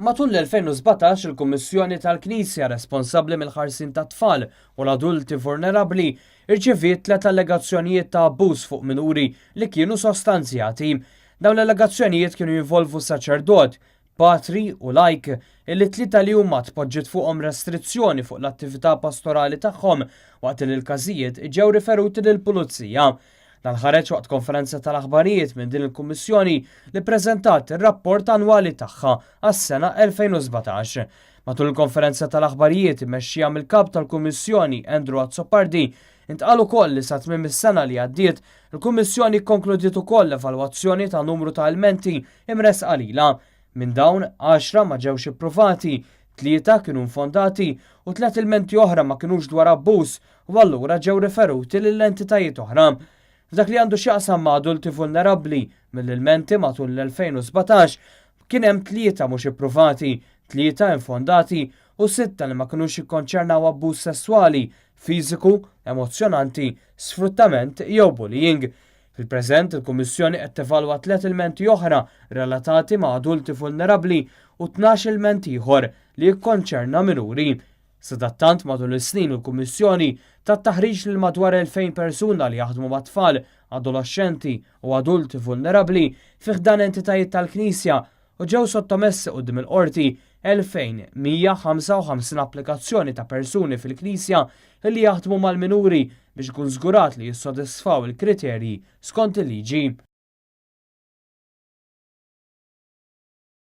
Matul l-2017 il-Kummissjoni tal-Knisja responsabbli mill-ħarsien tat-tfal u l-adulti vulnerabbli irċiviet tliet allegazzjonijiet ta' abbuż fuq minuri li kienu sostanzjati. Dawn l-allegazzjonijiet kienu jinvolvu saċerdot, patri u lajk illi tlieta li huma tpoġġiet fuqhom restrizzjoni fuq l-attività pastorali tagħhom waqt li l-każijiet ġew riferuti lill-pulizija. Dan ħareġ waqt konferenza tal-aħbarijiet minn din il-Kummissjoni li preżentat ir-rapport annwali tagħha għas-sena 2017. Matul il-konferenza tal-aħbarijiet immexxija mill-kap tal-Kummissjoni Andrew Azzopardi, intqal ukoll li sa tmiem is-sena li għaddiet, il-Kummissjoni kkonkludiet ukoll l-evalwazzjoni ta' numru ta' ilmenti imressqa lilha. Minn dawn, għaxra ma ġewx ippruvati, tlieta kienu infondati u tliet ilmenti oħra ma kinux dwar abbuż u allura ġew riferuti lil entitajiet oħra. F'dak li għandu x'jaqsam ma' adulti vulnerabbli, mill-ilmenti matul l-2017 kien hemm tlieta mhux ippruvati, tlieta infondati u sitta li ma kinux jikkonċernaw abbuż sesswali, fiżiku, emozzjonanti, sfruttament jew bullying. Fil-preżent, il-Kummissjoni qed tevalwa tliet ilmenti oħra relatati ma' adulti vulnerabbli u 12 ilment ieħor li jikkonċerna minuri. Sadattant matul is-snin il-Kummissjoni tat taħriġ lil madwar 2,000 persuna li jaħdmu ma' tfal, adolexxenti u adulti vulnerabbli fi ħdan entitajiet tal-Knisja u ġew sottomessi quddiem il-qorti 2,155 applikazzjoni ta' persuni fil-Knisja li jaħdmu mal-minuri biex ikun żgurat li jissodisfaw il-kriterji skont il-liġi.